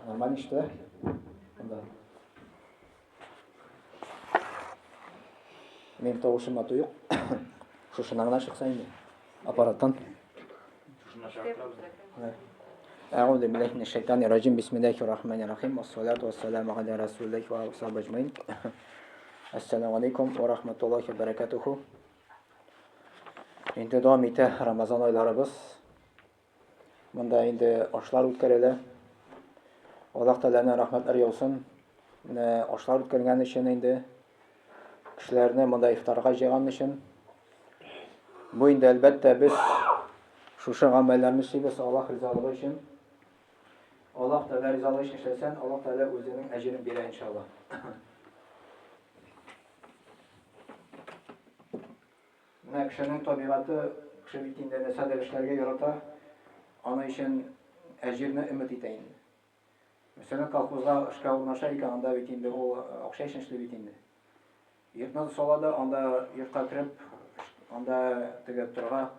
Нормально ишетелә? Монда. Минем тавышым ату юк. Шушына гына чыкса инде. Аппараттан. أعوذ بالله من الشيطان الرجيم بسم الله الرحمن الرحيم والصلاة والسلام على رسول الله وعلى آله أجمعين السلام عليكم ورحمة الله وبركاته Инде дәвам итә Рамазан айларыбыз. Монда инде ашлар үткәрелә. Аллаһ Тәгаләнең рәхмәтләре яусын. Менә ашлар үткәргән өчен инде кешеләрне монда ифтарга җыйган өчен. Бу инде әлбәттә без шушы гамәлләрне эшлибез Аллаһ ризалыгы өчен. Аллаһ Тәгалә ризалыгы өчен эшләсәң, Аллаһ Тәгалә үзенең әҗерен бирә иншаллаһ. Менә кешенең табигате, кеше бит инде нәрсәдер эшләргә ярата, аның өчен әҗирне өмет итә инде. Мәсәлән, колхозга эшкә урнаша икән, анда бит инде ул акча өчен эшли бит инде. Йортны сала да, анда йортка кереп, анда теге торырга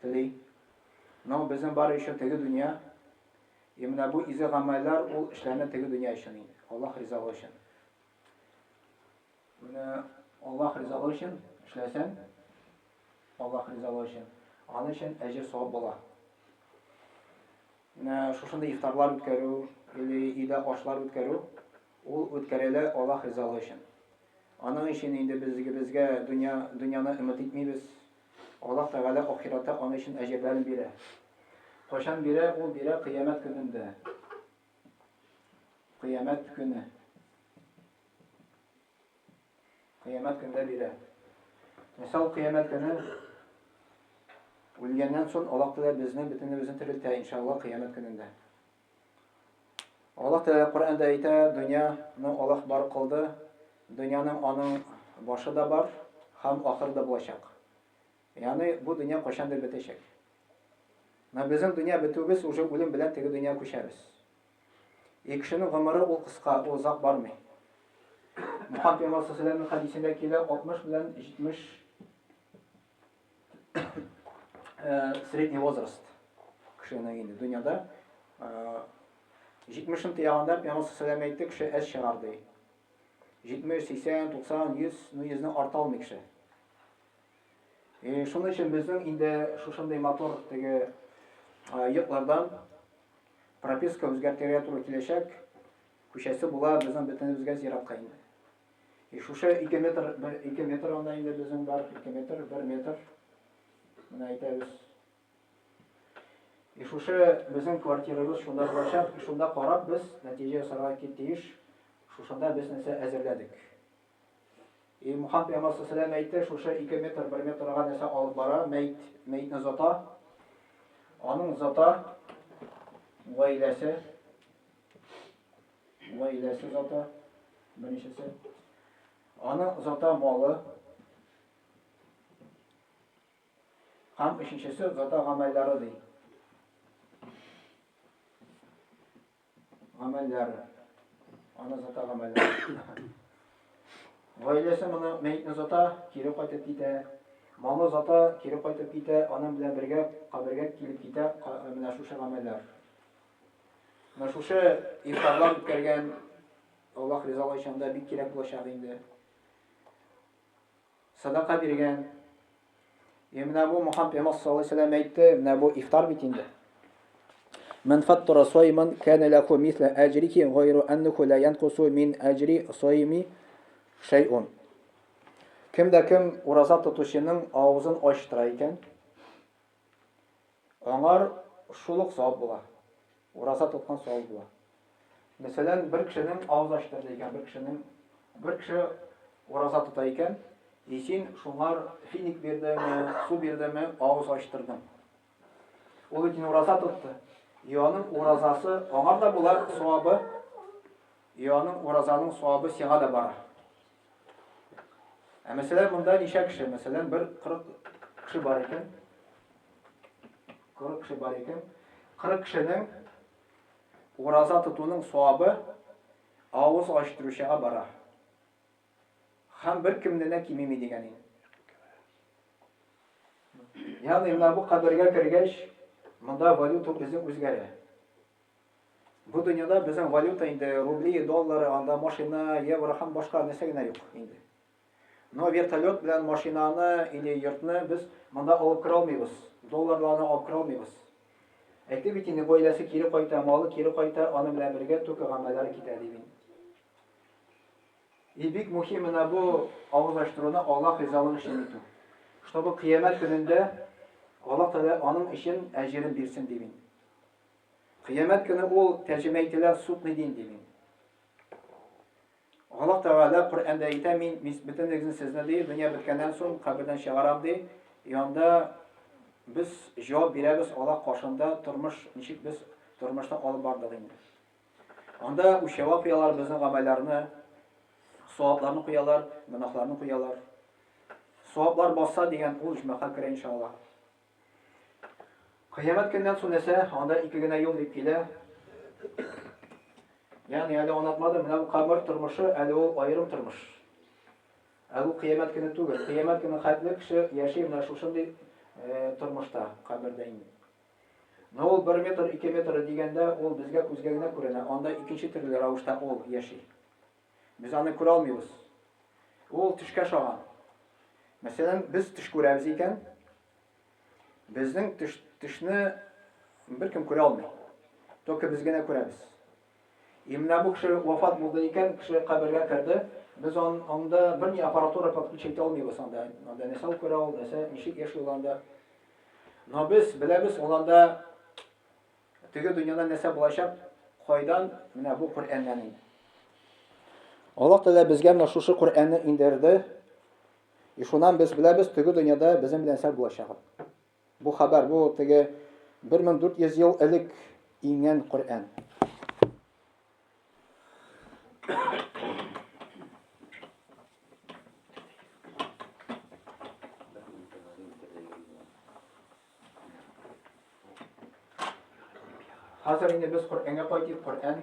тели. Но безнең бар еще теге дөнья. И менә бу изге гамәлләр ул эшләнә теге дөнья өчен инде. Аллаһ ризалыгы өчен. Менә Аллаһ ризалыгы өчен эшләсәң, Аллаһ ризалыгы өчен, аның өчен әҗер савап була. Менә шушындый ифтарлар үткәрү или өйдә ашлар үткәрү, ул үткәрелә Аллаһ ризалыгы өчен. Аның өчен инде без безгә дөнья дөньяны өмет итмибез. Аллаһ Тәгалә ахирәттә аның өчен әҗерләрен бирә. Кайчан бирә? Ул бирә кыямәт көнендә. Кыямәт көне. Кыямәт көндә бирә. Мисал, кыямәт көне үлгәннән соң Аллаһ Тәгалә безне бөтенебезне терелтә, иншалла, кыямәт көнендә. Аллаһ Тәгалә Коръәндә әйтә, дөньяны Аллаһ бар кылды, дөньяның аның башы да бар һәм ахыры да булачак. Ягъни бу дөнья кайчандыр бетәчәк. Менә безнең дөнья бетүебез уже үлем белән теге дөньяга күчәбез. И кешенең гомере ул кыска, ул озак бармый. Мухаммад пәйгамбәр саллаллаху хәдисендә килә 60 белән 70 средний возраст кешенең инде дөньяда 70-н тыяганда пәйгамбәр саллаллаху әйтте, кеше әз чыгар ди. 70, 80, 90, 100, ну 100-не арта алмый кеше. Шуның өчен безнең инде шушындый матур теге йортлардан прописка үзгәртергә туры киләчәк. Күчәсе була безнең бөтенебезгә зиратка инде. И шушы 2 метр, 2 метр анда инде безнең бар, 2 метр, 1 метр. Менә әйтәбез. И шушы безнең квартирабыз шунда булачак, и шунда карап без нәтиҗә ясарга тиеш. Шушында без нәрсә әзерләдек. И Мухаммад пәйгамбәр саллаллаху алейһи әйтте, шушы 2 метр, 1 метрга нәрсә алып бара, мәйт, мәйтне зата. Аның зата гаиләсе, гаиләсе зата, беренчесе. Аның зата малы. Һәм өченчесе зата гамәлләре ди. Гамәлләре. Аны зата гамәлләре. Гаиләсе моны мәетне зата, кире кайтып китә. Малы зата, кире кайтып китә, аның белән бергә кабергә килеп китә менә шушы гамәлләр. Менә шушы ифтарлар үткәргән Аллаһ ризалыгы өчен дә бик кирәк булачак инде. Садака биргән. И менә бу Мухаммад пәйгамбәр саллаллаху алейһи вәсәлләм әйтте, менә бу ифтар бит инде. Ман фаттара сайман кана лаху мисла аҗрихи гайру аннаху ла янкусу мин аҗри сайми шай'ун. Кем дә кем ураза тотучының авызын ачтыра икән, аңар шул ук савап була. Ураза тоткан савап була. Мәсәлән, бер кешенең авыз ачтырды икән, бер кешенең бер кеше ураза тота икән, и син шуңар финик бирдеңме, су бирдеңме, авыз ачтырдың. Ул бит ураза тотты. И аның уразасы аңар да була савабы, и аның уразаның савабы сиңа да бара. Ә мәсәлән, монда ничә кеше? Мәсәлән, бер 40 кеше бар икән. 40 кеше бар икән. 40 кешенең ураза тотуның савабы авыз ачтыручыга бара. Һәм бер кемне дә кимеми дигән инде. Ягъни менә бу кабергә кергәч, монда валюта үзе үзгәрә. Бу дөньяда безнең валюта инде рубли, доллар, анда машина, евро һәм башка нәрсә генә юк инде. Но вертолет белән машинаны или йортны без монда алып керә алмыйбыз. Долларларны алып керә алмыйбыз. Әйтте бит инде, гаиләсе кире кайта, малы кире кайта, аның белән бергә только гамәлләре китә дип инде. И бик мөһим менә бу авыз ачтыруны Аллаһ ризалыгы өчен итү. Чтобы кыямәт көнендә Аллаһ Тәгалә аның өчен әҗерен бирсен дип инде. Кыямәт көне ул тәрҗемә ителә судный дин дип инде. Аллаһ Тәгалә Коръәндә әйтә, мин бөтенегезне сезне ди, дөнья беткәннән соң кабердән чыгарам ди. И анда без җавап бирәбез Аллаһ каршында тормыш ничек без тормышны алып бардык инде. Анда үлчәүгә куялар безнең гамәлләрне, савапларны куялар, гөнаһларны куялар. Саваплар басса дигән ул җмаха керә иншалла. Кыямәт көннән соң нәрсә? Анда ике генә юл дип килә. Ягъни әле аңлатмадым, менә бу кабер тормышы әле ул аерым тормыш. Әле ул кыямәт көне түгел. Кыямәт көне хәтле кеше яши менә шушындый э, тормышта, кабердә инде. Но ул 1 метр, 2 метр дигәндә, ул безгә күзгә генә күренә. Анда икенче төрле рәвештә ул яши. Без аны күрә алмыйбыз. Ул төшкә ошаган. Мәсәлән, без төш күрәбез икән, безнең төш, төшне беркем күрә алмый. Только без генә күрәбез. И менә бу кеше вафат булды икән, кеше кабергә керде, без он, анда берни аппаратура подключить итә алмыйбыз анда. Анда нәрсә ул күрә ул, нәрсә, ничек яши ул анда. Но без беләбез, ул анда Теге дөньяда нәрсә булачак? Кайдан? Менә бу Коръәннән инде. Аллаһ Тәгалә безгә менә шушы Коръәнне индерде. И шуннан без беләбез, теге дөньяда безнең белән нәрсә булачагын. Бу хәбәр, бу теге 1400 ел элек иңгән Коръән. Хәзер инде без Коръәнгә кайтыйк, Коръән.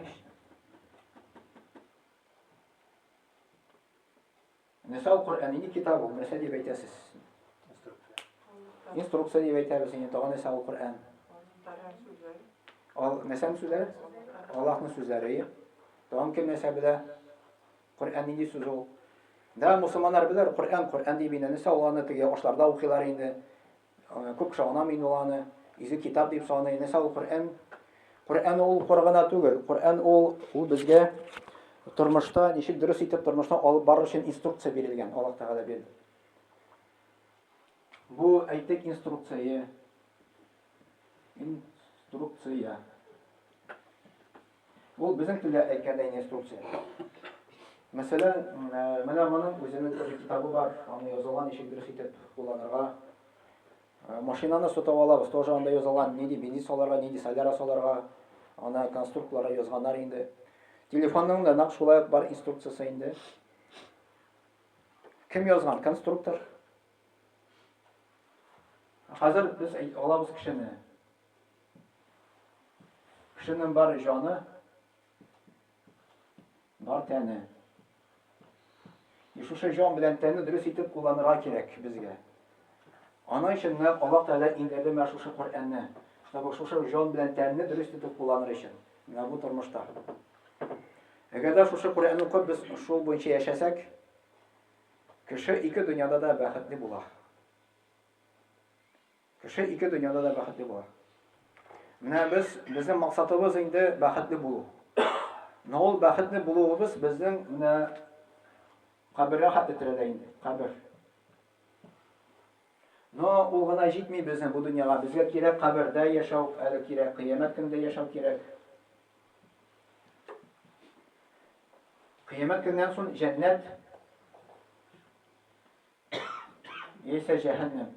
Нәрсә ул Коръән? Нинди китап ул? Нәрсә дип әйтәсез? Инструкция. Инструкция дип әйтәбез инде. Тагын нәрсә ул Коръән? Ал нәрсәнең сүзләре? Аллаһның сүзләре. Тагын кем нәрсә белә? Коръән нинди сүз ул? Да, мусульманнар беләр, Коръән, Коръән дип инде. Нәрсә ул аны теге ашларда укыйлар инде. Күп кеше аңламый инде ул аны. Изге китап дип саный. Нәрсә ул Коръән? Коръән ул коры гына түгел. Коръән ул ул безгә тормышта ничек дөрес итеп тормышны алып барыр өчен инструкция бирелгән. Аллаһ Тәгалә бирде. Бу әйтик инструкция. Инструкция. Ул безнең телдә әйткәндә инструкция. Мәсәлән, менә моның үзенең тоже китабы бар, аны язылган ничек дөрес итеп кулланырга. Машинаны сатып алабыз, тоже анда язылган, нинди бензин салырга, нинди соляра салырга, аны конструкторлар язганнар инде. Телефонның да нәкъ шулай ук бар инструкциясе инде. Кем язган? Конструктор. Хәзер без алабыз кешене. Кешенең бар җаны, бар тәне. И шушы җан белән тәнне дөрес итеп кулланырга кирәк безгә. Аның өчен нәкъ Аллаһ Тәгалә иңдерде менә шушы Коръәнне, чтобы шушы җан белән тәнне дөрес итеп кулланыр өчен. Менә бу тормышта. Әгәр дә шушы Коръәнне укып без шул буенча яшәсәк, кеше ике дөньяда да бәхетле була. Кеше ике дөньяда да бәхетле була. Менә без, безнең максатыбыз инде бәхетле булу. Но ул бәхетле булуыбыз безнең менә кабергә хәтле терәлә инде, кабер. Но ул гына җитми безнең бу дөньяга. Безгә кирәк кабердә яшәү, әле кирәк кыямәт көнендә яшәү кирәк. Кыямәт көннән соң җәннәт Яисә җәһәннәм.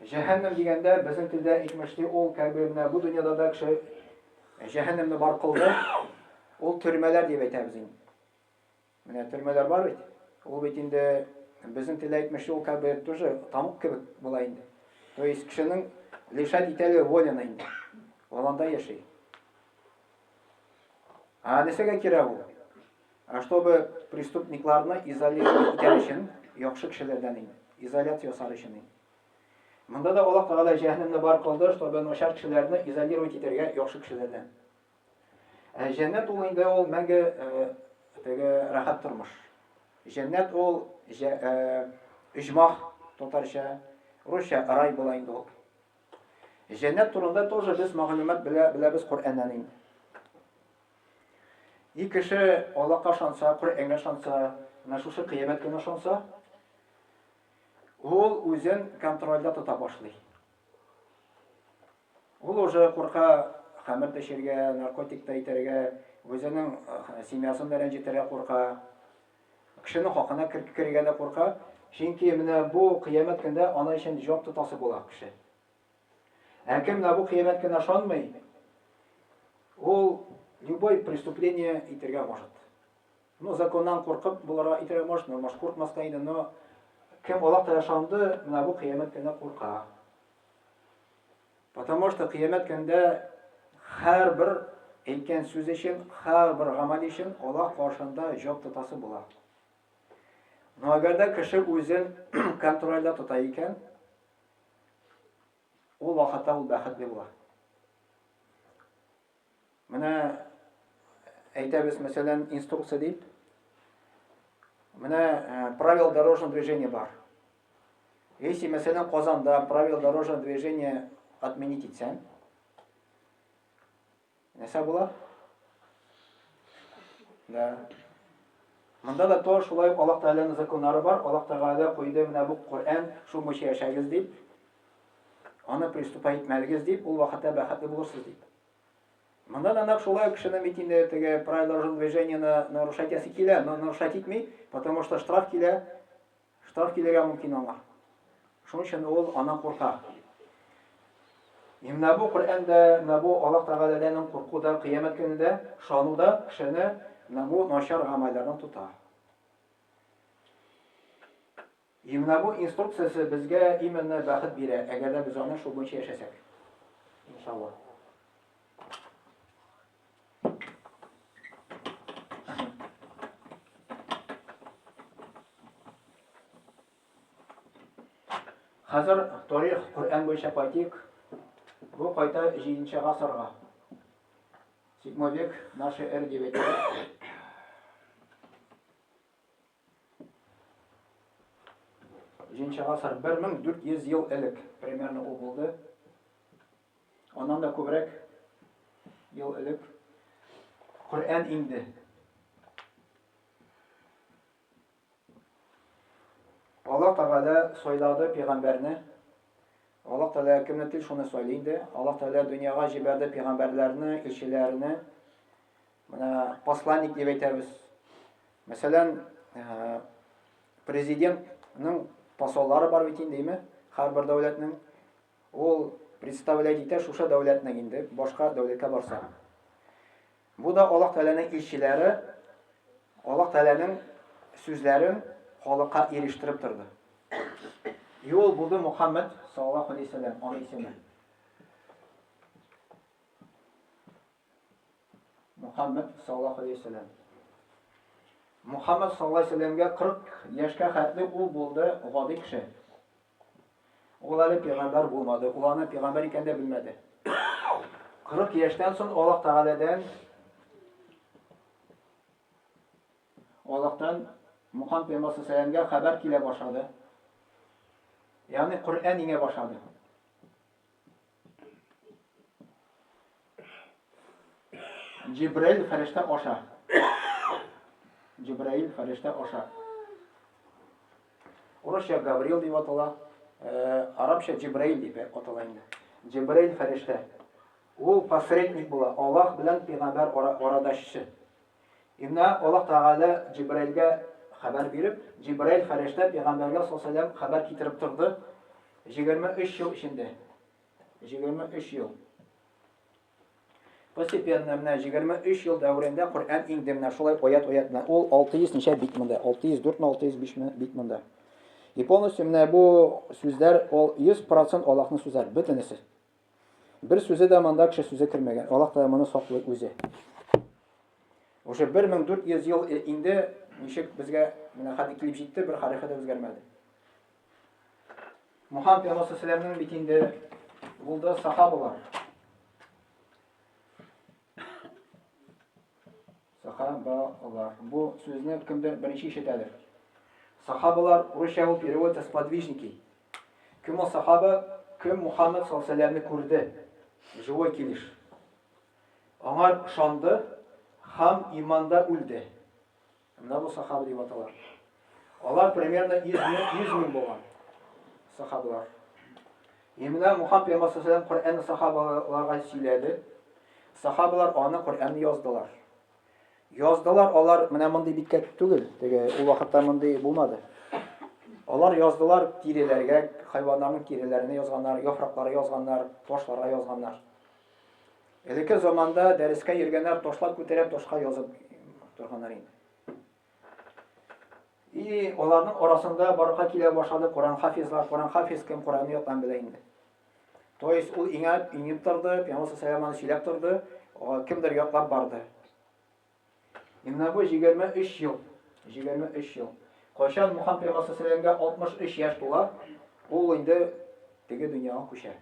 Җәһәннәм дигәндә безнең телдә әйтмешли ул как бы менә бу дөньяда да кеше җәһәннәмне бар кылды. Ул төрмәләр дип әйтәбез инде. Менә төрмәләр бар бит. Ул бит инде безнең телдә әйтмешли ул как бы тоже тамук кебек була инде. То есть кешенең лишать итәләр воляны инде. Ул анда яши. А нәрсәгә кирәк ул? А чтобы преступникларны изолировать итәр өчен, яхшы кешеләрдән инде. Изоляция ясар өчен инде. Монда да Аллаһ Тәгалә җәһәннәмне бар кылды, чтобы начар кешеләрне изолировать итәргә яхшы кешеләрдән. Ә җәннәт ул инде ул мәңге теге рәхәт тормыш. Җәннәт ул оҗмах татарча, русча рай була инде ул. Җәннәт турында тоже без мәгълүмат белә, беләбез Коръәннән инде. И кеше Аллаһка ышанса, Коръәнгә ышанса, менә шушы кыямәт көненә ышанса, Ул үзен контрольдә тота башлый. Ул уже курка хәмер эчәргә, наркотик та итәргә, үзенең э, семьясын да рәнҗетергә курка. Кешенең хакына керергә дә курка. Чөнки менә бу кыямәт көндә ана өчен җавап тотасы була кеше. Ә кем менә бу кыямәт көненә ышанмый, ул любой преступление итәргә может. Ну, законнан куркып булырга итәргә может, но может куркмаска инде, но кем Аллаһ Тәгалә ышанды, менә бу кыямәт көненә курка. Потому что кыямәт көндә һәрбер әйткән сүз өчен, һәрбер гамәл өчен Аллаһ каршында җавап тотасы була. Но әгәр дә кеше үзен контрольдә тота икән, ул вакытта ул бәхетле була. Менә әйтәбез, мәсәлән, инструкция дип. Менә э, правила дорожного движения бар. Если, мәсәлән, Казанда правила дорожного движения отменить итсәң, нәрсә була? Да. Монда да то шулай ук Аллаһ Тәгаләнең законнары бар. Аллаһ Тәгалә куйды менә бу Коръән, шул буенча яшәгез дип. Аны приступать итмәлегез дип, ул вакытта бәхетле булырсыз дип. Монда да нәкъ шулай ук кешенең бит инде теге правила дорожного движениене нарушать итәсе килә, но нарушать итми, потому что штраф килә, штраф килергә мөмкин аңа. Шуның өчен ул аннан курка. И менә бу Коръәндә, менә бу Аллаһ Тәгаләдән куркуда, кыямәт көнендә ышануда кешене менә бу начар гамәлләрдән тота. И менә бу инструкциясе безгә именно бәхет бирә, әгәр дә без аны шул буенча яшәсәк. Иншалла. Хәзер тарих Коръән буенча кайтыйк. Бу кайта 7 гасырга. 7 век нашей эры дип әйтәләр. Җиденче гасыр 1400 ел элек примерно ул булды. Аннан да күбрәк ел элек Коръән инде. Аллаһ Тәгалә сайлады пәйгамбәрне. Аллаһ Тәгалә кемне тел шуны сайлый инде. Аллаһ Тәгалә дөньяга җибәрде пәйгамбәрләрне, илчеләрне. Менә посланник дип әйтәбез. Мәсәлән, э, президентның посоллары бар бит инде, әйме? Һәрбер дәүләтнең. Ул представлять итә шушы дәүләтнең инде, башка дәүләткә барса. Бу да Аллаһ Тәгаләнең илчеләре Аллаһ Тәгаләнең сүзләрен халыкка ирештереп торды. Юл булды Мухаммад саллаллаху алейхи вәсәлләм, аның исеме. Мухаммад саллаллаху алейхи вәсәлләм. Мухаммад саллаллаху алейхи вәсәлләмгә 40 яшькә хәтле ул булды гади кеше. Ул әле пәйгамбәр булмады. Ул аны пәйгамбәр икәнен дә белмәде. 40 яшьтән соң Аллаһ Тәгаләдән Аллаһтан Мухаммад пәйгамбәр саллаллаху хәбәр килә башлады. Ягъни Коръән иңә башлады. Җибраил фәрештә аша. Җибраил фәрештә аша. Урысча Гаврил дип атала, э, арабча Җибраил дип атала инде. Җибраил фәрештә. Ул посредник була, Аллаһ белән пәйгамбәр арадашчы. Имна Аллаһ Тәгалә Җибраилгә хәбәр биреп, Җибраил фәрештә пәйгамбәргә саллаллаху хәбәр китереп торды 23 ел эчендә. 23 ел. Постепенно менә 23 ел дәверендә Коръән иңде менә шулай аят-аят белән. Ул 600 ничә бит монда? 604 ме 605 ме бит монда. И полностью менә бу сүзләр ул 100% Аллаһның сүзләре, бөтенесе. Бер сүзе дә монда кеше сүзе кермәгән. Аллаһ Тәгалә моны саклый үзе. Уже 1400 ел инде ничек безгә менә хәтле килеп җитте, бер хәрефе дә үзгәрмәде. Мухаммад пәйгамбәр саллаллаһу бит инде булды сахабалар. Сахабалар. Бу сүзне кемдер беренче ишетәдер. Сахабалар урысча ул переводится сподвижники. Кем ул сахаба? Кем Мухаммад саллаллаһу алейһи күрде? Живой килеш. Аңар ышанды һәм иманда үлде. Менә бу сахаба дип атала. Алар примерно 100 мең, 100 мең булган сахабалар. И менә Мухаммад пәйгамбәр саллаллаху Коръәнне сахабаларга сөйләде. Сахабалар аны Коръәнне яздылар. Яздылар алар менә мондый биткә түгел, теге ул вакытта мондый булмады. Алар яздылар тиреләргә, хайваннарның тиреләренә язганнар, яфраклары язганнар, ташларга язганнар. Элекке заманда дәрескә йөргәннәр ташлар күтәреп ташка язып торганнар инде. И аларның арасында барырга килә башлады Коран хафизлар. Коран хафиз кем Коранны яттан белә инде. То есть ул иңә иңеп торды, Пәйгамбәр саллаллаху сөйләп торды, кемдер ятлап барды. И менә бу 23 ел, 23 ел. Кайчан Мухаммад пәйгамбәр саллаллаху 63 яшь тула, ул инде теге дөньяга күчә.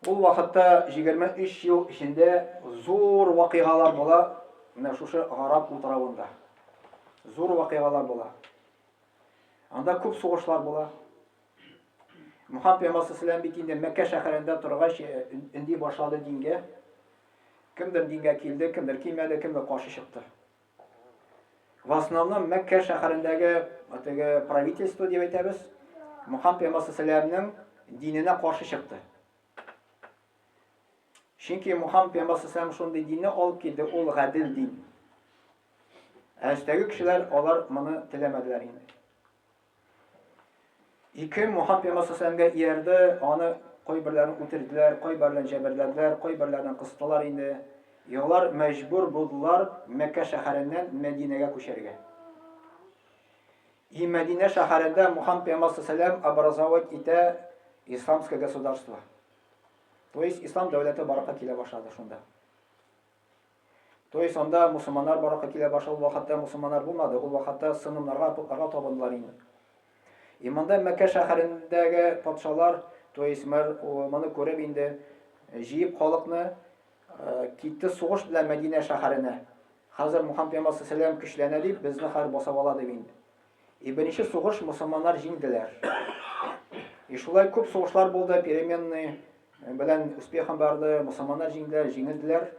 Ул вакытта 23 ел эчендә зур вакыйгалар була, менә шушы Гараб утравында. Зур вакыйгалар була. Анда күп сугышлар була. Мухаммад пәйгамбәр саллаллаху бит инде Мәккә шәһәрендә торгач э, өнди башлады дингә. Кемдер дингә килде, кемдер килмәде, кемдер каршы чыкты. В основном Мәккә шәһәрендәге теге правительство дип әйтәбез, Мухаммад пәйгамбәр саллаллаху диненә каршы чыкты. Чөнки Мухаммад пәйгамбәр саллаллаху шундый динне алып килде, ул гадел дин. Ә өстәге кешеләр алар моны теләмәделәр инде. Ике Мухаммад пәйгамбәр саллаллаху иярде, аны кайберләрен үтерделәр, кайберләрен җәберләделәр, кайберләрен кыстылар инде. И алар мәҗбүр булдылар Мәккә шәһәреннән Мәдинәгә күчәргә. И Мәдинә шәһәрендә Мухаммад пәйгамбәр саллаллаху образовать итә исламское государство. То есть ислам дәүләте барлыкка килә башлады шунда. То есть анда мусульманнар барлыкка килә башлады, ул вакытта мусульманнар булмады, ул вакытта сынымнарга, потларга табындылар инде. И монда Мәккә шәһәрендәге патшалар, то есть мэр моны күреп инде җыеп халыкны китте сугыш белән Мәдинә шәһәренә. Хәзер Мухаммад пәйгамбәр саллаллаху көчләнә дип, безне хәзер басып ала дип инде. И беренче сугыш мусульманнар җиңделәр. И шулай күп сугышлар булды, переменный белән успехом барды, мусульманнар җиңделәр, җиңелделәр.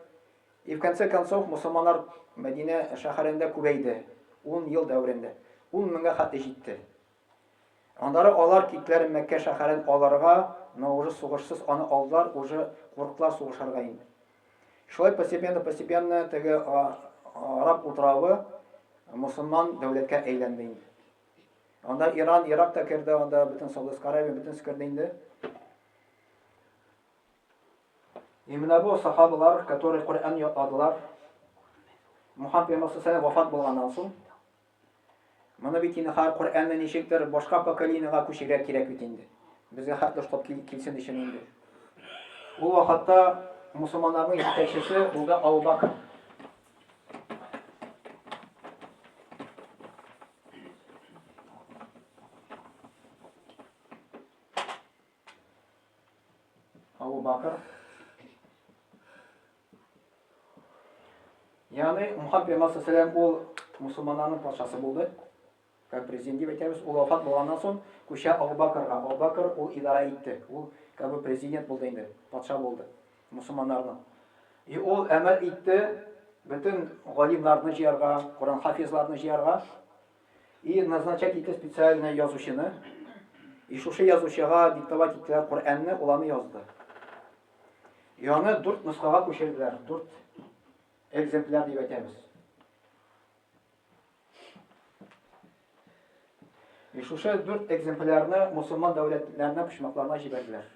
И в конце концов мусульманнар Мәдинә шәһәрендә күбәйде. 10 ел дәверендә. 10 меңгә хәтле җитте. Аннары алар киттеләр Мәккә шәһәрен алырга, но уже сугышсыз аны алдылар, уже курктылар сугышырга инде. Шулай постепенно, постепенно теге Араб утравы мусульман дәүләткә әйләнде инде. Анда Иран, Ирак та керде, анда бөтен Саудовская Аравия, бөтенесе керде инде. И менә бу сахабалар, которые Коръән ятладылар, Мухаммад пәйгамбәр саллаллаху вафат булганнан соң, моны бит инде хәзер Коръәнне ничектер башка поколениега күчерергә кирәк бит инде. Безгә хәтле шулап килсен өчен инде. Ул вакытта мусульманнарның җитәкчесе булды Абу Бакр. Абу Бакр. Ягъни Мухаммад пәйгамбәр саллаллаху ул мусульманнарның патшасы булды. Как президент дип әйтәбез, ул вафат булганнан соң күчә Абу Бакрга. Абу Бакр ул идарә итте. Ул как бы президент булды инде, патша булды мусульманнарның. И ул әмер итте бөтен галимнарны җыярга, Коран хафизларны җыярга. И назначать итте специально язучыны. И шушы язучыга диктовать иттеләр Коръәнне, ул аны язды. И аны дүрт нөсхага күчерделәр, дүрт экземпляр дип әйтәбез. И шушы дүрт экземплярны мусульман дәүләтләренә почмакларына җибәрделәр.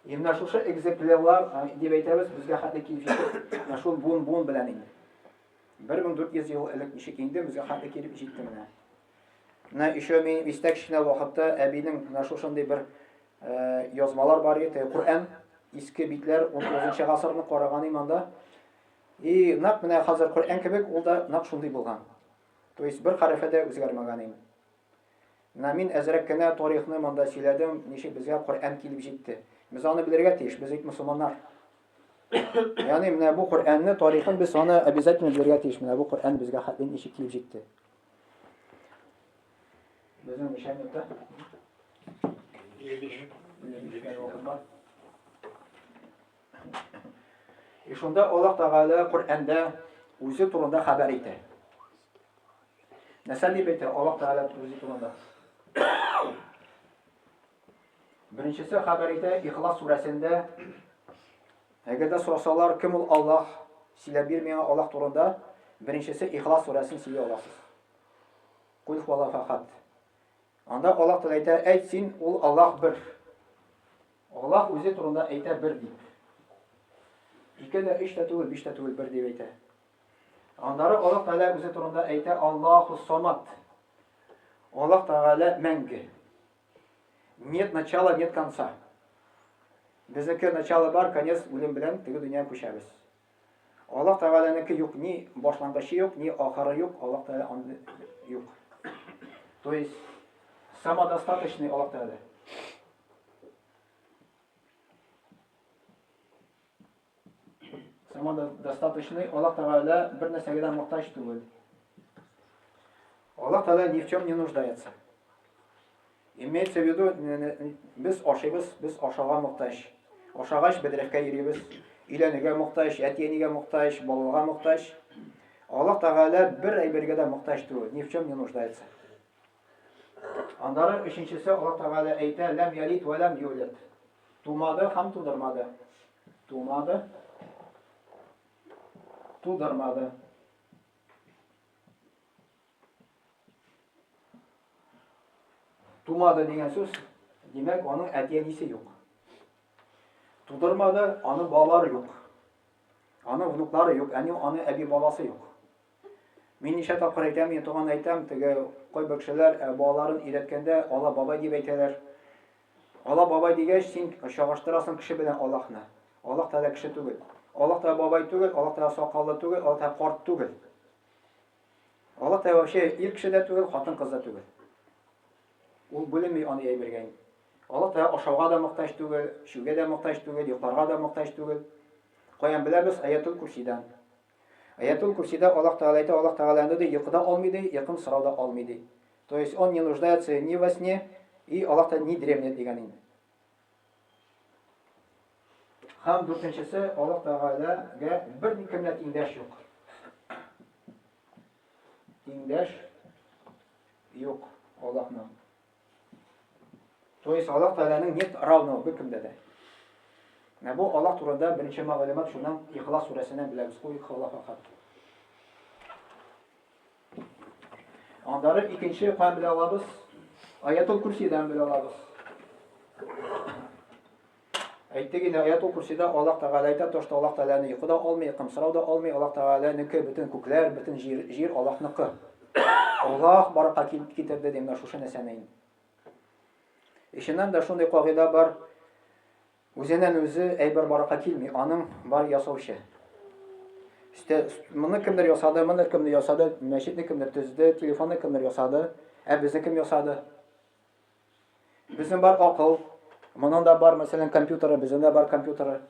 И менә шушы экземплярлар дип әйтәбез, безгә хәтле килеп җитте. Менә шул буын-буын белән инде. 1400 ел элек ничек инде безгә хәтле килеп җитте менә. Менә еще мин истә кечкенә вакытта әбинең менә шушындый бер язмалар бар иде. Коръән иске битләр 19 гасырны караган идем анда. И нәкъ менә хәзер Коръән кебек ул да нәкъ шундый булган. То есть бер хәрефе дә үзгәрмәгән инде. Менә мин әзрәк кенә тарихны монда сөйләдем, ничек безгә Коръән килеп җитте. Без аны белергә тиеш, без бит мусульманнар. Ягъни менә бу Коръәнне тарихын без аны обязательно белергә тиеш. Менә бу Коръән безгә хәтле ничек килеп җитте. Безнең ничә минутта? 55. 55 вакыт бар. И шунда Аллаһ Тәгалә Коръәндә үзе турында хәбәр итә. Нәрсә дип әйтә Аллаһ Тәгалә үзе турында? Беренчесе хәбәр итә Ихлас сүрәсендә. Әгәр дә сорасалар, кем ул Аллаһ? Сөйләп бир миңа Аллаһ турында. Беренчесе Ихлас сүрәсен сөйли аласыз. Кул хуаллаху ахад. Анда Аллаһ Тәгалә әйтә, әйт син, ул Аллаһ бер. Аллаһ үзе турында әйтә бер дип. Ике дә, өч тә түгел, биш тә түгел, бер дип әйтә. Аннары Аллаһ Тәгалә үзе турында әйтә Аллаһу Самат. Аллаһ Тәгалә мәңге. Нет начала, нет конца. Безнеке начало бар, конец үлем белән теге дөньяга күчәбез. Аллаһ Тәгаләнеке юк, ни башлангычы юк, ни ахыры юк, Аллаһ Тәгалә андый юк. То есть самодостаточный Аллаһ Тәгалә. Самодостаточный Аллаһ Тәгалә бер нәрсәгә дә мохтаҗ түгел. Аллаһ Тәгалә ни в чем не нуждается. Имеется в виду, без ашыйбыз, без ашауга мохтаҗ. Ашагач, бәдрәфкә йөрибез. Өйләнергә мохтаҗ, әти-әнигә мохтаҗ, балаларга мохтаҗ. Аллаһ Тәгалә бер әйбергә дә мохтаҗ түгел, ни в чем не нуждается. Аннары өченчесе Аллаһ Тәгалә әйтә, ләм ялид вә ләм юлид. Тумады һәм тудырмады. Тумады, тудырмады. Тумады дигән сүз, димәк, аның әти-әнисе юк. Тудырмады, аның балалары юк. Аның внуклары юк, әни, аның әби-бабасы юк. Мин ничә тапкыр әйтәм, мин туган әйтәм, теге кайбер кешеләр э, балаларын өйрәткәндә ала бабай дип әйтәләр. Ала бабай дигәч, син чагыштырасың кеше белән Аллаһны. Аллаһ Тәгалә кеше түгел. Аллаһ Тәгалә бабай түгел, Аллаһ Тәгалә сакаллы түгел, Аллаһ Тәгалә карт түгел. Аллаһ Тәгалә вообще ир кеше дә түгел, хатын-кыз да түгел. Ул бүленми аны әйбергә. Аллаһ Тәгалә ашауга да мохтаҗ түгел, эчүгә дә мохтаҗ түгел, йокларга да мохтаҗ түгел. Каян беләбез? Аятул Курсидан. Аятул Курсида Аллаһ Тәгалә әйтә, Аллаһ Тәгалә ди, йокы да алмый ди, йокын сорау да алмый ди. То есть он не нуждается ни во сне, и Аллаһ Тәгалә не дремлет дигән инде. Һәм дүртенчесе, Аллаһ Тәгаләгә берникем дә тиңдәш юк. Тиңдәш юк Аллаһның. То есть Аллаһ Тәгаләнең нет равного беркемдә дә. Менә бу Аллаһ турында беренче мәгълүмат шуннан Ихлас сүрәсеннән беләбез. Кул Аллаһу ахад. Аннары икенче каян белә алабыз? Аятул Курсидан белә алабыз. Әйттек инде, Аятул Курсида Аллаһ Тәгалә әйтә, то, что Аллаһ Тәгаләне йокы да алмый, кымсырау да алмый, Аллаһ Тәгаләнеке бөтен күкләр, бөтен җир, җир Аллаһныкы. Аллаһ баракка китерде ди менә шушы нәрсәне инде. Ишеннән дә шундый кагыйдә бар, Үзеннән үзе әйбер барлыкка килми, аның бар ясаучы. Өстә, моны кемдер ясады, моны кемдер ясады, мәчетне кемдер төзеде, телефонны кемдер ясады, ә безне кем ясады? Безнең бар акыл, моның да бар, мәсәлән, компьютеры, безнең дә бар компьютеры.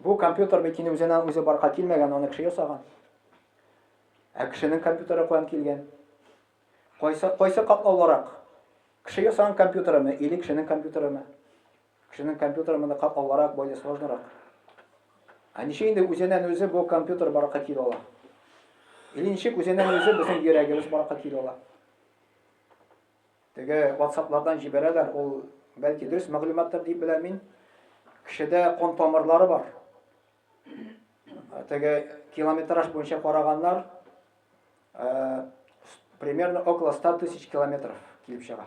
Бу компьютер бит инде үзеннән үзе барлыкка килмәгән, аны кеше ясаган. Ә кешенең компьютеры каян килгән? Кайсы, кайсы катлаулырак? Кеше ясаган компьютерымы или кешенең компьютерымы? Кешенең компьютеры монда катлаулырак, более сложнырак. Ә ничек инде үзеннән үзе бу компьютер барлыкка килә ала? Или ничек үзеннән үзе безнең йөрәгебез барлыкка килә ала? Теге WhatsApp-лардан җибәрәләр, ул бәлки дөрес мәгълүматтыр дип беләм мин. Кешедә кан тамырлары бар. Теге километраж буенча караганнар, Э, примерно около 100 тысяч километров килеп чыга.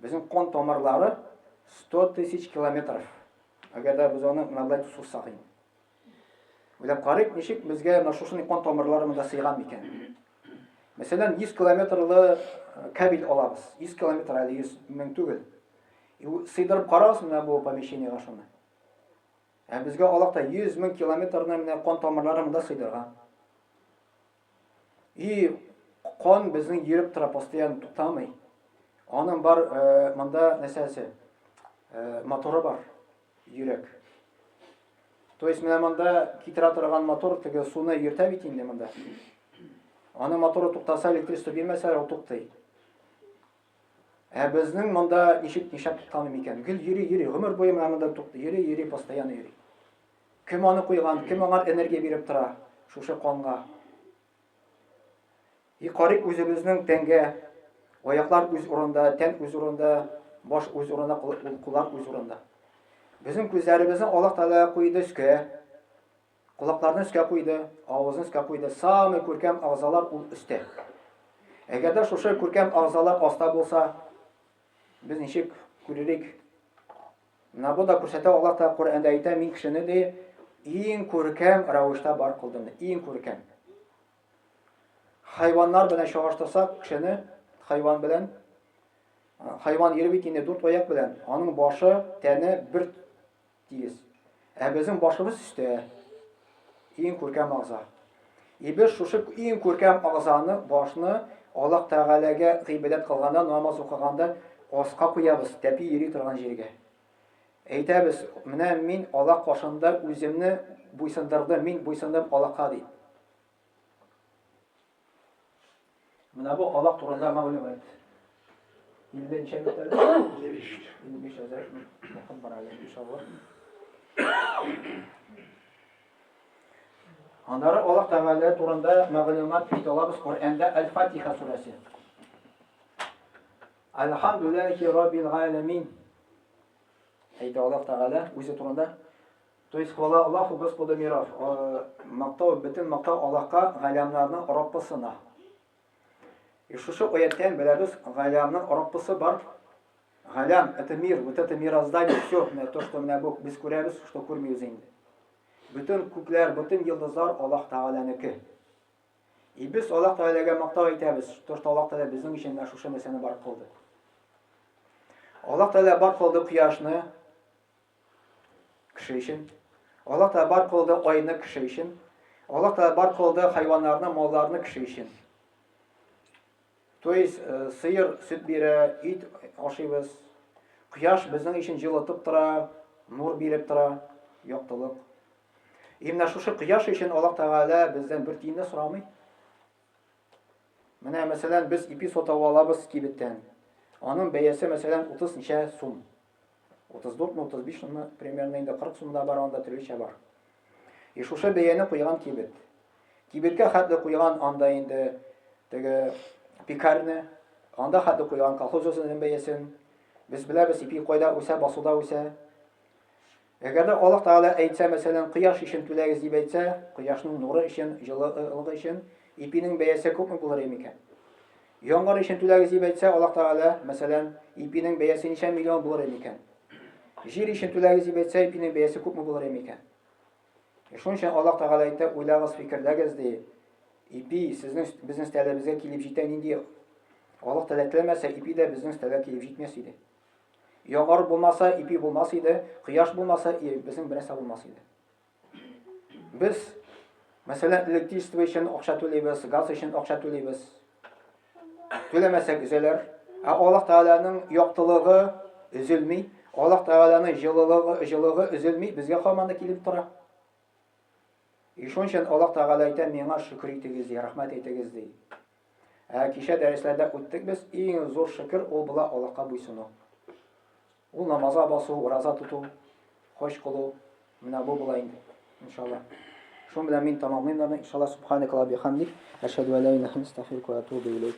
Безнең кан тамырлары 100 тысяч километров. Әгәр дә без аны менә болай сузсак инде. Уйлап карыйк, ничек безгә менә шушындый кан тамырлары монда сыйган микән? Мәсәлән, 100 километрлы э, кабель алабыз. 100 километр әле 100 мең түгел. Сыйдырып карагыз менә бу помещениега шуны. Ә безгә Аллаһ та 100 мең километрны менә кан тамырлары монда сыйдырган. И кан безнең йөреп тора, постоянно туктамый. Аның бар монда нәрсәсе? Моторы бар. Йөрәк. То есть менә монда китерә торган мотор теге суны йөртә бит инде монда. Аның моторы туктаса, электричество бирмәсә, ул туктый. Ә безнең монда ничек нишләп туктамый микән? Гел йөри, йөри, гомер буе менә монда туктый, йөри, йөри, постоянно йөри. Кем аны куйган, кем аңа энергия биреп тора шушы канга? И карыйк үзебезнең тәнгә. Аяклар үз урында, тән үз урында, баш үз урында, куллар үз урында. Безнең күзләребезне Аллаһ Тәгалә куйды өскә. Колакларны өскә куйды, авызны өскә куйды. Самый күркәм агзалар ул өстә. Әгәр дә шушы күркәм агзалар аста булса, без ничек күрерик? Менә бу да күрсәтә, Аллаһ Тәгалә Коръәндә әйтә, мин кешене ди иң күркәм рәвештә бар кылдым, иң күркәм. Хайваннар белән чагыштырсак, кешене хайван белән хайван йөри бит инде дүрт аяк белән. Аның башы, тәне бер тигез. Ә безнең башыбыз өстә. Иң күркәм агза. И без шушы иң күркәм агзаны, башны Аллаһ Тәгаләгә гыйбадәт кылганда, намаз укыганда аска куябыз, тәпи йөри торган җиргә. Әйтәбез, менә мин Аллаһ каршында үземне буйсындырдым, мин буйсындым Аллаһка дип. Менә бу Аллаһ турында мәгълүмат. 50 нче минут әле? 55. 55 әзрәк вакыт бар әле, иншалла. Аннары Аллаһ Тәгалә турында мәгълүмат әйтә алабыз Коръәндә Әл-Фатиха сүрәсе. Әлхамдулиллахи раббил галәмин. Әйтә Аллаһ Тәгалә үзе турында. То есть хвала Аллаху Господу миров. Мактау, бөтен мактау Аллаһка, галәмнәрнең Раббысына. И шушы аяттән беләбез, галәмнең Раббысы бар. Галәм это мир, вот это мироздание, все, менә то, что менә бу без күрәбез, что күрмибез инде. Бөтен күкләр, бөтен йолдызлар Аллаһ Тәгаләнеке. И без Аллаһ Тәгаләгә мактау әйтәбез, то, что Аллаһ Тәгалә безнең өчен менә шушы нәрсәне бар кылды. Аллаһ Тәгалә бар кылды кояшны кеше өчен. Аллаһ Тәгалә бар кылды айны кеше өчен. Аллаһ Тәгалә бар кылды хайваннарны, малларны кеше өчен. То есть э, сыер сөт бирә, ит ашыйбыз. Кояш безнең өчен җылытып тора, нур биреп тора, яктылык. И менә шушы кояш өчен Аллаһ Тәгалә бездән бер тиен дә сорамый. Менә, мәсәлән, без ипи сатып алабыз кибеттән. Аның бәясе, мәсәлән, 30 ничә сум. 34 мы, 35 мы, примерно инде 40 сум да бар, анда төрлечә бар. И шушы бәяне куйган кибет. Кибеткә хәтле куйган анда инде теге пекарня, анда хәтле куйган колхоз үзенең бәясен. Без беләбез, ипи кайда үсә, басуда үсә. Әгәр дә Аллаһ Тәгалә әйтсә, мәсәлән, кояш өчен түләгез дип әйтсә, кояшның нуры өчен, җылылыгы өчен, ипинең бәясе күпме булыр иде микән? Яңгыр өчен түләгез дип әйтсә, Аллаһ Тәгалә, мәсәлән, ипинең бәясе ничә миллион булыр иде микән? Җир өчен түләгез дип әйтсә, ипинең бәясе күпме булыр иде микән? Шуның өчен Аллаһ Тәгалә әйтә, уйлагыз, фикерләгез ди. Ипи сезнең безнең өстәлебезгә килеп җитә нинди Аллаһ Тәгалә теләмәсә, ипи дә безнең өстәлгә килеп җитмәс иде. Яңгыр булмаса, ипи булмас иде, кояш булмаса, безнең бернәрсә булмас иде. Без, мәсәлән, электричество өчен акча түлибез, газ өчен акча түлибез. Түләмәсәк өзәләр. Ә Аллаһ Тәгаләнең яктылыгы өзелми, Аллаһ Тәгаләнең җылылыгы, җылыгы өзелми, безгә һаман да килеп тора. И шуның өчен Аллаһ Тәгалә әйтә, миңа шөкер итегез, ди, рәхмәт әйтегез, ди. Ә кичә дәресләрдә үттек без, иң зур шөкер ул була Аллаһка буйсыну. Ул намазга басу, ураза тоту, хаҗ кылу, менә бу була инде, иншалла. Шуның белән мин тәмамлыйм да, иншалла, субханакаллаһ бихамдик, әшһәдү ән ла илаһа илля анта, астагфирука ва атубу илейк.